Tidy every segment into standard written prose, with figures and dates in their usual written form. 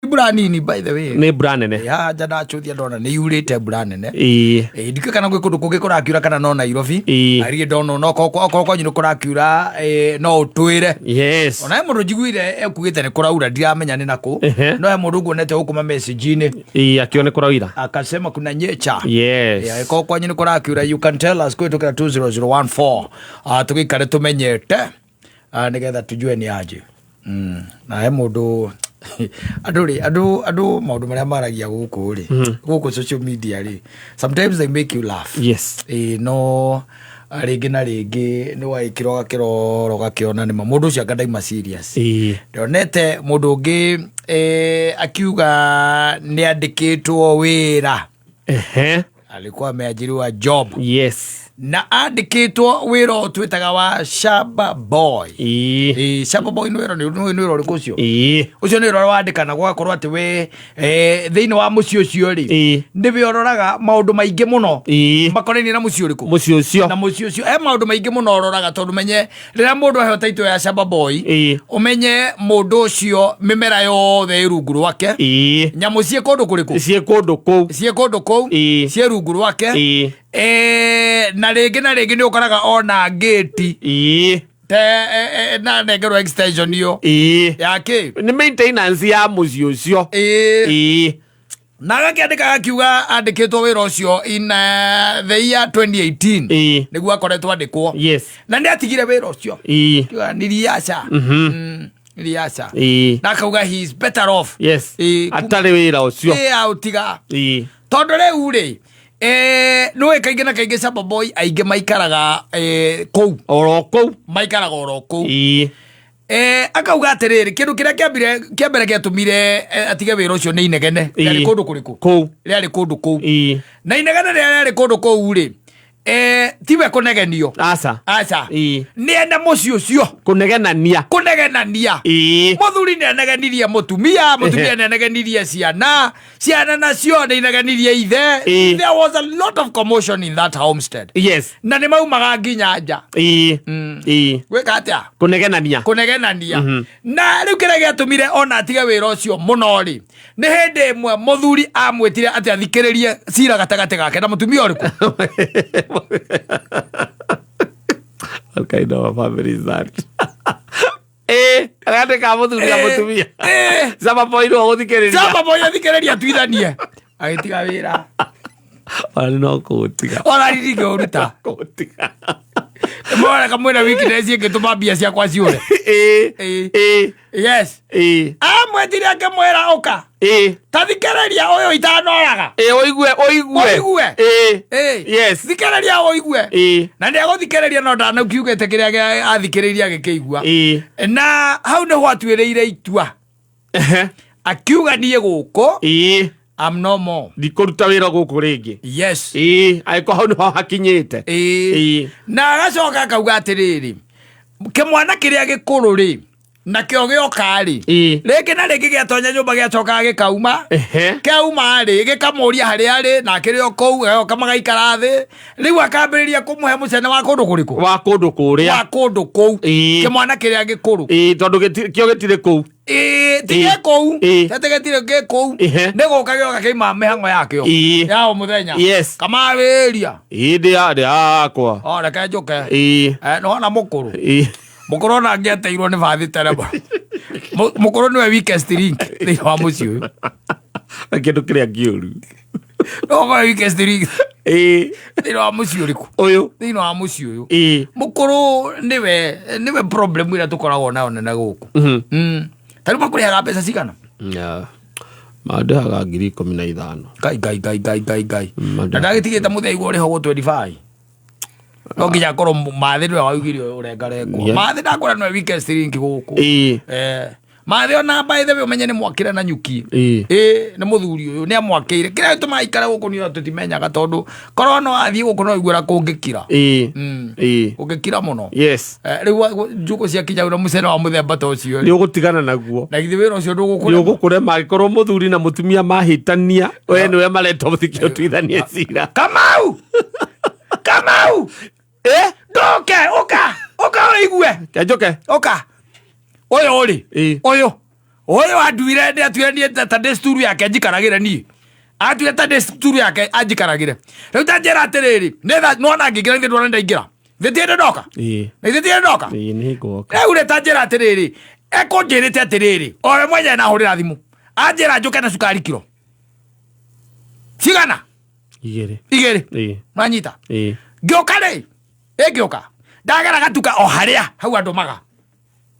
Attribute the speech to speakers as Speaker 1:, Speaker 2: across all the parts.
Speaker 1: Mbura nini, by the way.
Speaker 2: Nĩ mbura nene.
Speaker 1: Haha nja ndacũthia ndona nĩ yurĩte mbura nene.
Speaker 2: Ĩĩ.
Speaker 1: Ndikĩũĩ kana gwĩ kũndũ kũngĩ kũrakiura kana no Nairobi.
Speaker 2: Ĩĩ.
Speaker 1: Ariĩ ndona no okorwo kwanyu nĩ kũrakiura, no ũtwĩre.
Speaker 2: Yes.
Speaker 1: Ona he mũndũ njiguire ekugĩte nĩ kũraura, ndiramenya nĩ nakũ. No he mũndũ nguonete gũkũ ma message-inĩ.
Speaker 2: Ĩĩ, akĩo nĩ kũraura.
Speaker 1: Akasema kuna nyecha.
Speaker 2: Yes.
Speaker 1: Yeah, ĩkorwo kwanyu nĩ kũrakiura, you can tell us kũhĩtũkĩra 20014. Tũgĩikare tũmenyete, nĩgetha tujue nĩ aje. Na he mũndũ andũ rĩ, andũ maũndũ marĩa maragia gũkũ rĩ, gũkũ social media rĩ, sometimes they make you laugh. Ĩĩ, no rĩngĩ na rĩngĩ nĩ waĩkĩra ũgakĩrora ũgakĩona nĩma mũndũ ũcio anga ndaima serious. Ndonete mũndũ ũngĩ akiuga nĩ andĩkĩtwo wĩra. Alikuwa ameajiriwa job. Na andĩkĩtwo wĩra ũyũ twĩtaga wa shamba boy. Shamba boy nĩ wĩra nĩ wĩra ũrĩkũ ũcio? Ũcio nĩ wĩra ũrĩa wandĩkana gũgakorwo atĩ we thĩinĩ wa mũciĩ ũcio rĩ, nĩwe ũroraga maũndũ maingĩ mũno makonainie na mũciĩ ũrĩkũ?
Speaker 2: Mũciĩ ũcio.
Speaker 1: Na mũciĩ ũcio he maũndũ maingĩ mũno ũroraga, tondũ menye rĩrĩa mũndũ aheo title ya shamba boy, ũmenye mũndũ ũcio mĩmera yothe ĩ rungu rwake. Nyamũ ciĩ kũndũ kũrĩkũ?
Speaker 2: Ciĩ kũndũ kũu.
Speaker 1: Ciĩ kũndũ kũu. Ciĩ rungu rwake. Na rĩngĩ na rĩngĩ nĩ ũkoraga ona ngĩti te na nengerwo extension iyo ya kĩ.
Speaker 2: Nĩ maintenance ya mũciĩ ũcio.
Speaker 1: Na agakĩandĩka akiuga andĩkĩtwo wĩra ũcio in the year 2018. Nĩguo akoretwo andĩkwo. Na nĩ atigire wĩra ũcio. Akiuga niliacha. Niliacha. Na akauga he is better off.
Speaker 2: Atarĩ wĩra ũcio.
Speaker 1: Aũtiga. Tondũ rĩu rĩ, nĩũĩ kaingĩ na kaingĩ shamba boy aingĩ maikaraga kũu.
Speaker 2: Oro kũu.
Speaker 1: Maikaraga oro kũu. Akauga atĩrĩrĩ, kĩndũ kĩrĩa kĩambire kĩa mbere gĩatũmire atige wĩra ũcio nĩ inegene. Rĩarĩ kũndũ kũrĩkũ?
Speaker 2: Kũu.
Speaker 1: Rĩarĩ kũndũ kũu. Na inegene rĩrĩa rĩarĩ kũndũ kũu rĩ, tiwe kũnegenio.
Speaker 2: Aca.
Speaker 1: Aca. Nĩ ene mũciĩ ũcio.
Speaker 2: Kũnegenania.
Speaker 1: Kũnegenania. Mũthuri nĩ anegenirie mũtumia, mũtumia nĩ anegenirie ciana, ciana nacio nĩ inegenirie ithe. There was a lot of commotion in that homestead. Na nĩ maumaga nginya nja. Gwĩka atĩa?
Speaker 2: Kũnegenania.
Speaker 1: Kũnegenania. Na rĩu kĩrĩa gĩatũmire ona atige wĩra ũcio mũno rĩ, nĩ hĩndĩ ĩmwe mũthuri amwĩtire atĩ athikĩrĩrie cira gatagatĩ gake na mũtumia ũrĩkũ.
Speaker 2: What kind of a family is that? Gatagatĩ ka mũthuri na mũtumia. Shamba boy nĩwe ũgũthikĩrĩria.
Speaker 1: Shamba boy athikĩrĩria atuithanie. Agĩtiga wĩra.
Speaker 2: Ona no kũũtiga.
Speaker 1: Ona ndingĩũruta.
Speaker 2: Kũũtiga.
Speaker 1: Mwana kamwĩna weakness ĩngĩtũma mbia ciakwa ciũre. Yes. Amwĩtire akĩmwĩra ũka. Ta thikĩrĩria ũyũ itanoraga.
Speaker 2: Ũigue, ũigue.
Speaker 1: Ũigue.
Speaker 2: Yes.
Speaker 1: Thikĩrĩria ũigue. Na nĩ agũthikĩrĩria no ndanakiugĩte kĩrĩa athikĩrĩirie agĩkĩigua. Na hau nĩho atuĩrĩire itua. Akiuga niĩ gũkũ. I'm no more.
Speaker 2: Ndikũruta wĩra gũkũ rĩngĩ.
Speaker 1: Yes.
Speaker 2: Angĩkorwo hau nĩho hakinyĩte.
Speaker 1: Na agacoka akauga atĩrĩrĩ, kĩmwana kĩrĩa gĩkũrũ rĩ, nakĩo gĩoka rĩ, rĩngĩ na rĩngĩ gĩatonya nyũmba gĩacokaga gĩkauma. Kĩauma rĩ, gĩkamũria harĩa arĩ, na akĩrĩ o kũu, agoka magaikara thĩ. Rĩu akambĩrĩria kũmũhe mũcene wa kũndũ kũrĩkũ?
Speaker 2: Wa kũndũ kũrĩa.
Speaker 1: Wa kũndũ kũu. Kĩmwana kĩrĩa gĩkũrũ.
Speaker 2: Tondũ kĩo gĩtirĩ kũu.
Speaker 1: Ti gĩ kũu. Tete gĩtirĩ gĩ kũu. Nĩ gũka gĩoka kĩima mĩhang'o yakĩo. Ya o mũthenya. Kamawĩria.
Speaker 2: Ndĩ ya, ndĩ yakwa.
Speaker 1: O, reke njũke. Nĩwona mũkũrũ? Mũkũrũ ona angĩateirwo nĩ bathi tereba. Mũkũrũ nĩwe weakest link thĩinĩ wa mũciĩ ũyũ.
Speaker 2: Kĩndũ kĩrĩa kĩũru.
Speaker 1: No ũkorwo weakest link thĩinĩ wa mũciĩ ũrĩkũ?
Speaker 2: Ũyũ.
Speaker 1: Thĩinĩ wa mũciĩ ũyũ. Mũkũrũ nĩwe problem ĩrĩa tũkoragwo nayo nene gũkũ. Ta rĩu makũrĩhaga mbeca cigana?
Speaker 2: Yeah. Mandĩhaga 15,000.
Speaker 1: Ngai, ngai, ngai, ngai, ngai, ngai.
Speaker 2: Mandĩhaga.
Speaker 1: Na ndagĩtigĩte mũthenya igũrũ ũrĩhagwo 25. No nginya akorwo mathĩ nĩwe waugire ũrengarengwo. Mathĩ ndakwĩra nĩwe weakest link gũkũ. Mathĩ ona by the way ũmenye nĩ mwakĩre na nyuki. Nĩ mũthuri ũyũ nĩ amwakĩire. Kĩrĩa gĩtũmaga aikare gũkũ nĩ ũrĩa tũtimenyaga, tondũ korwo no athiĩ gũkũ no iguĩra kũngĩkira. Kũngĩkira mũno. Rĩu njũkũ ciakinya na mũcere wa mũthemba ta ũcio rĩ.
Speaker 2: Nĩ ũgũtigana naguo.
Speaker 1: Na githĩ wĩra ũcio ndũgũkũrema?
Speaker 2: Nĩ ũgũkũrema angĩkorwo mũthuri na mũtumia mahĩtania, we nĩwe mareta ũthike ũtuithanie cira.
Speaker 1: Kamau! Kamau! Ndũke, ũka! Ũka ũigue!
Speaker 2: Ke njũke?
Speaker 1: Ũka. Ũyũ rĩ? Ũyũ. Ũyũ anduire ndĩ atuire niĩ ta ndĩ sturu yake njikaragĩre niĩ. Atuire ta ndĩ sturu yake anjikaragĩre. Rĩu ta njĩra atĩrĩrĩ, nĩ nona ngĩingĩra ithe ndwona ndaingĩra. Ithe ti hĩndĩ ndoka. Na ithe ti hĩndĩ ndoka.
Speaker 2: Ĩĩ nĩ ngoka.
Speaker 1: Rĩu rĩ ta njĩra atĩrĩrĩ, ekũnjĩrĩte atĩrĩrĩ, o we mwenyewe na hũrĩra thimũ. Anjĩra njũke na cukari kiro. Cigana?
Speaker 2: Igĩrĩ.
Speaker 1: Igĩrĩ.
Speaker 2: Ĩĩ.
Speaker 1: Manyita.
Speaker 2: Ĩĩ.
Speaker 1: Ngĩũka rĩ, ĩngĩũka. Ndagera gatuka o harĩa hau andũ maga.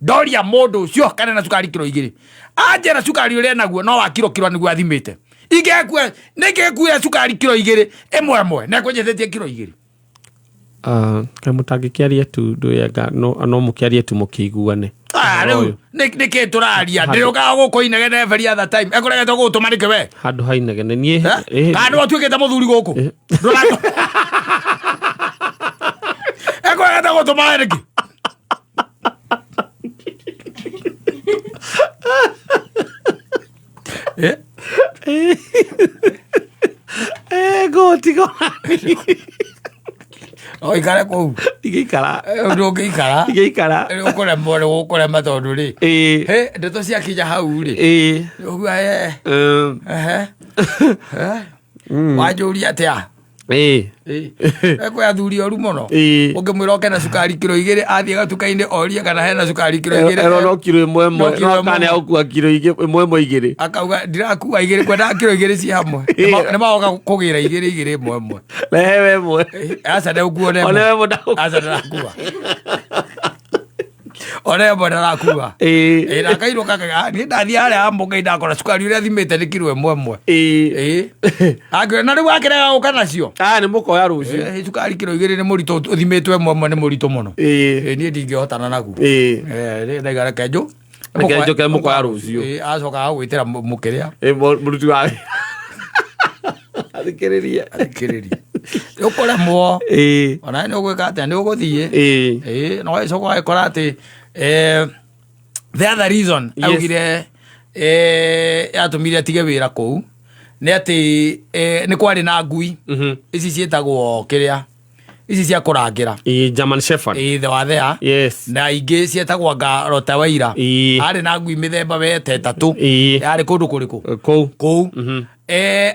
Speaker 1: Ndoria mũndũ ũcio kana na cukari kiro igĩrĩ. Anjĩra cukari ũrĩa naguo no wa kiro kiro nĩguo athimĩte. Ingĩkue nĩngĩkuire cukari kiro igĩrĩ ĩmwe ĩmwe na ekũnjĩtĩtie kiro igĩrĩ.
Speaker 2: Ah, kaĩ mũtangĩkĩaria tu ndũyenga no mũkĩarie tu mũkĩiguane.
Speaker 1: Ah, rĩu nĩkĩ tũraria ndĩrũkaga gũkũ inegene every other time ekũregetwo gũgũtũma nĩkĩ we?
Speaker 2: Handũ ha inegene niĩ.
Speaker 1: Eh? Kana nĩwe ũtuĩkĩte mũthuri gũkũ ekũregete gũtũma we nĩkĩ? Eh?
Speaker 2: Eh, ngũtiga.
Speaker 1: Ũikare kũu.
Speaker 2: Ingĩikara.
Speaker 1: Ndũngĩikara.
Speaker 2: Ingĩikara.
Speaker 1: Ũkũremwo nĩ gũkũrema tondũ rĩ.
Speaker 2: Ĩĩ.
Speaker 1: Hĩ, ndeto ciakinya hau rĩ.
Speaker 2: Ĩĩ.
Speaker 1: Ũguo eh. Ehe. Eh. Wanjũria atĩa?
Speaker 2: Ĩĩ.
Speaker 1: Kwĩ athuri oru mũno.
Speaker 2: Ĩĩ.
Speaker 1: Ũngĩmwĩra oke na cukari kiro igĩrĩ athiĩ gatuka-inĩ orie kana hena cukari kiro igĩrĩ.
Speaker 2: Erwo no kiro ĩmwe ĩmwe.
Speaker 1: No kiro
Speaker 2: No
Speaker 1: ĩmwe
Speaker 2: kana
Speaker 1: ĩmwe.
Speaker 2: agũkua kiro ĩmwe ĩmwe igĩrĩ.
Speaker 1: Akauga ndirakua igĩrĩ kwendaga kiro igĩrĩ ci hamwe. Nĩ magoka kũgĩra igĩrĩ igĩrĩ ĩmwe ĩmwe.
Speaker 2: Rehe we ĩmwe.
Speaker 1: Aca ndĩgũkua ona
Speaker 2: Ona
Speaker 1: ĩmwe.
Speaker 2: we ĩmwe ndagũkua.
Speaker 1: Aca ndĩrakua. Ona ĩmwe ndarakua.
Speaker 2: Ĩĩ.
Speaker 1: Ĩĩ na akairwo kaka niĩ ndathiĩ harĩa Hamburger ndakora cukari ũrĩa thimĩte nĩ kiro ĩmwe ĩmwe.
Speaker 2: Ĩĩ.
Speaker 1: Ĩĩ. Akĩra na rĩu akĩrega gũka nacio.
Speaker 2: Aya nĩ mũkoya rũciũ.
Speaker 1: Ĩĩ, cukari kiro igĩrĩ nĩ mũritũ ũthimĩtwo ĩmwe ĩmwe nĩ mũritũ mũno.
Speaker 2: Ĩĩ.
Speaker 1: Ĩĩ, niĩ ndingĩhotana naguo.
Speaker 2: Ĩĩ.
Speaker 1: Ĩĩ, rĩ ndaiga reke njũ.
Speaker 2: Reke njũke mũkoya rũciũ.
Speaker 1: Ĩĩ, acoka agwĩtĩra mũkĩrĩa.
Speaker 2: Ĩĩ, mũruti wa wĩra. Athikĩrĩria.
Speaker 1: Athikĩrĩria. Nĩ ũkũremwo.
Speaker 2: Ĩĩ.
Speaker 1: Ona nĩ ũgwĩka atĩa nĩ ũgũthiĩ.
Speaker 2: Ĩĩ.
Speaker 1: Ĩĩ, na ũgagĩcoka ũgagĩkora atĩ the other reason
Speaker 2: Yes.
Speaker 1: augire yatũmire atige wĩra kũu nĩ atĩ nĩ kwarĩ na ngui ici ciĩtagwo kĩrĩa ici cia kũrangĩra.
Speaker 2: Ĩĩ, German Shepherd.
Speaker 1: Ĩĩ, the wa there.
Speaker 2: Yes.
Speaker 1: Na ingĩ ciĩtagwo anga Rottweiler.
Speaker 2: Ĩĩ.
Speaker 1: Arĩ na ngui mĩthemba wete ĩtatũ.
Speaker 2: Ĩĩ.
Speaker 1: Yarĩ kũndũ kũrĩkũ?
Speaker 2: Kũu.
Speaker 1: Kũu.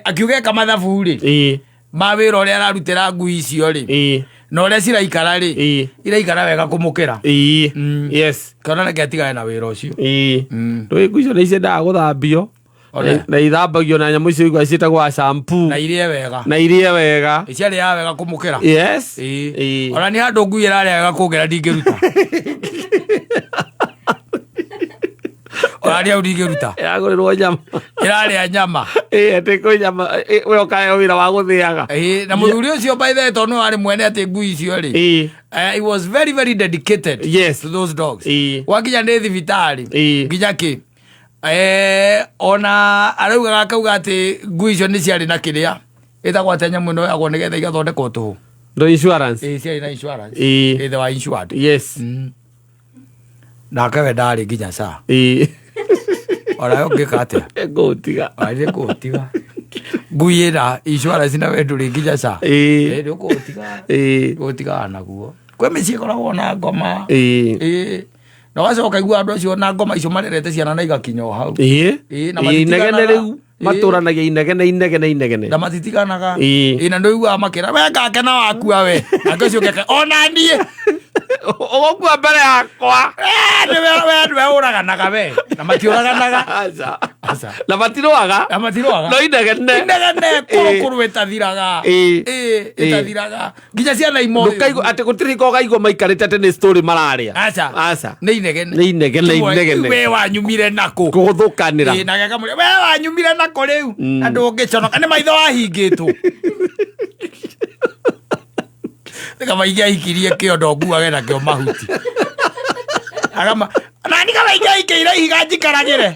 Speaker 1: Akiuga eka mathabu rĩ.
Speaker 2: Ĩĩ.
Speaker 1: Ma wĩra ũrĩa ararutĩra ngui icio rĩ.
Speaker 2: Ĩĩ.
Speaker 1: Na ũrĩa ciraikara rĩ.
Speaker 2: Ĩĩ.
Speaker 1: Iraikara wega kũmũkĩra.
Speaker 2: Ĩĩ. Yes.
Speaker 1: Kĩona reke atigane na wĩra ũcio.
Speaker 2: Ĩĩ. Ndũĩ ngui icio nĩ ciendaga gũthambio.
Speaker 1: One.
Speaker 2: Na ithambagio na nyamũ icio igua ciĩtagwo shampoo.
Speaker 1: Na irĩe wega.
Speaker 2: Na irĩe wega.
Speaker 1: Ciarĩaga wega kũmũkĩra.
Speaker 2: Yes.
Speaker 1: Ĩĩ.
Speaker 2: Ĩĩ.
Speaker 1: Ona nĩ handũ ngui ĩrarĩa wega kũngĩra ndingĩruta. Ona nĩ hau ndingĩruta.
Speaker 2: Ĩragũrĩrwo nyama.
Speaker 1: Ĩrarĩa nyama.
Speaker 2: Ĩĩ, atĩ kwĩ nyama, ĩ, we ũkaheo wĩra wa gũthĩaga.
Speaker 1: Ĩĩ, na mũthuri ũcio by the way tondũ nĩwe warĩ mwene atĩ ngui icio rĩ.
Speaker 2: Ĩĩ.
Speaker 1: He was very very dedicated
Speaker 2: Yes.
Speaker 1: to those dogs.
Speaker 2: Ĩĩ.
Speaker 1: Gwakinya nĩ thibitarĩ.
Speaker 2: Ĩĩ.
Speaker 1: Nginya kĩ. Ona araugaga akauga atĩ ngui icio nĩ ciarĩ na kĩrĩa ĩtagwo atĩa nyamũ ĩno yagwo nĩgetha igathondekwo tũhũ.
Speaker 2: No insurance.
Speaker 1: Ĩĩ, ciarĩ na insurance.
Speaker 2: Ĩĩ.
Speaker 1: Ĩĩ, they were insured.
Speaker 2: Yes.
Speaker 1: Nake we ndarĩ nginya saa.
Speaker 2: Ĩĩ.
Speaker 1: Ona we ũngĩka atĩa?
Speaker 2: Ngũtiga.
Speaker 1: Ona nĩ kũũtiga. Ngui ĩna insurance na we ndũrĩ nginya saa.
Speaker 2: Ĩĩ.
Speaker 1: Ĩĩ, nĩ ũkũũtiga.
Speaker 2: Ĩĩ.
Speaker 1: Ũgũtigana naguo. Kwĩ mĩciĩ ĩkoragwo na ngoma.
Speaker 2: Ĩĩ.
Speaker 1: Ĩĩ. Na ũgacoka ũkaigua andũ acio na ngoma icio marerete ciana na igakinya o hau.
Speaker 2: Ĩĩ.
Speaker 1: Ĩĩ, na
Speaker 2: Ĩĩ, inegene
Speaker 1: matitiganaga.
Speaker 2: rĩu
Speaker 1: Ĩĩ.
Speaker 2: matũranagia inegene inegene inegene.
Speaker 1: Na matitiganaga.
Speaker 2: Ĩĩ.
Speaker 1: Ĩĩ, na nĩũiguaga makĩra we ngakena wakua we. Nake ũcio ũngĩ ona niĩ.
Speaker 2: Ũgũkua mbere yakwa.
Speaker 1: Nĩwe we nĩwe ũraganaga we. Na matiũraganaga.
Speaker 2: Aca.
Speaker 1: Aca.
Speaker 2: Na matirũaga.
Speaker 1: Na matirũaga.
Speaker 2: No inegene.
Speaker 1: Inegene
Speaker 2: Ĩĩ.
Speaker 1: kũrũkũrũ ĩtathiraga.
Speaker 2: Ĩĩ.
Speaker 1: Ĩĩ,
Speaker 2: Ĩĩ.
Speaker 1: ĩtathiraga. Nginya ciana imoĩ.
Speaker 2: Ndũkaigua atĩ gũtirĩ hingo ũkaigua maikarĩte atĩ nĩ story mararia.
Speaker 1: Aca.
Speaker 2: Aca.
Speaker 1: Nĩ inegene.
Speaker 2: Nĩ inegene,
Speaker 1: Kĩmwe,
Speaker 2: inegene.
Speaker 1: We wanyumire nakũ?
Speaker 2: Kũgũthũkanĩra.
Speaker 1: Ĩĩ, na gakamũria, we wanyumire nakũ rĩu? Na ndũngĩconoka nĩ maitho wahingĩtwo. Kamaingĩ aikirie kĩondo nguage nakĩo mahuti. Agama nani kamaingĩ aikĩire ihiga njikaragĩre.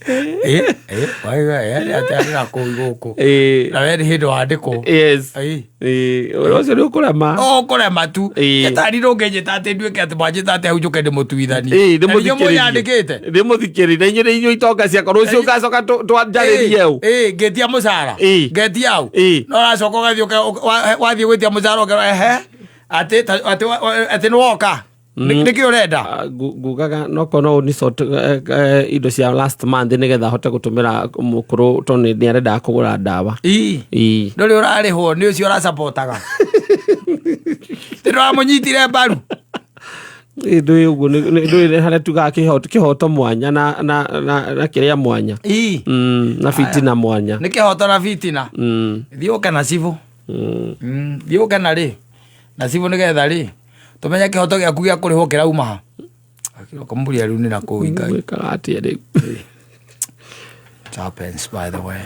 Speaker 1: Ĩ, ĩ, waiga, ĩ, atĩ arĩ na kũu gũkũ.
Speaker 2: Ĩĩ.
Speaker 1: Na we nĩ hĩndĩ wandĩkwo.
Speaker 2: Yes.
Speaker 1: Ĩ.
Speaker 2: Ĩĩ, ũndũ ũcio nĩ ũkũrema.
Speaker 1: Ũkũrema tu.
Speaker 2: Ĩĩ.
Speaker 1: Gĩtari ndũngĩnjĩta atĩ nduĩke atĩ mwanjĩta atĩ hau njũke ndĩmũtuithanie.
Speaker 2: Ĩĩ,
Speaker 1: Na inyuĩ
Speaker 2: ndĩmũthikĩrĩrie.
Speaker 1: mũnyandĩkĩte.
Speaker 2: Ndĩmũthikĩrĩrie. Na inyuĩ nĩ inyuĩ itonga ciakwa. Rũciũ ngacoka twanjarĩrie ũ.
Speaker 1: Ĩĩ, ngĩtia mũcara.
Speaker 2: Ĩĩ.
Speaker 1: Ngetia ũ.
Speaker 2: Ĩĩ.
Speaker 1: No ũracoka ũgathiĩ wathiĩ gwĩtia mũcara ũkerwo ehe atĩ atĩ atĩ nĩ woka. Nĩkĩ ũrenda?
Speaker 2: Ah, ngugaga nokorwo no ũni sort indo cia last month nĩgetha hote gũtũmĩra mũkũrũ tondũ nĩ arendaga kũgũra ndawa.
Speaker 1: Ii.
Speaker 2: Ii.
Speaker 1: Ndũrĩ ũrarĩhwo nĩ ũcio ũracapotaga, ndĩramũnyitire mbaru.
Speaker 2: Ĩ, ndũĩ ũguo ndũĩ harĩa tugaga kĩhoto mwanya na kĩrĩa mwanya.
Speaker 1: Ii.
Speaker 2: Na fitina mwanya.
Speaker 1: Nĩ kĩhoto na bitina. Thiĩ ũke na cibũ. Thiĩ ũke na rĩ na cibũ nĩgetha rĩ tũmenye kĩhoto gĩaku gĩa kũrĩhwo kĩrauma ha. Kamũria rĩu nĩ na kũu Ngai.
Speaker 2: Gwĩkaga atĩa rĩu?
Speaker 1: It happens, by the way.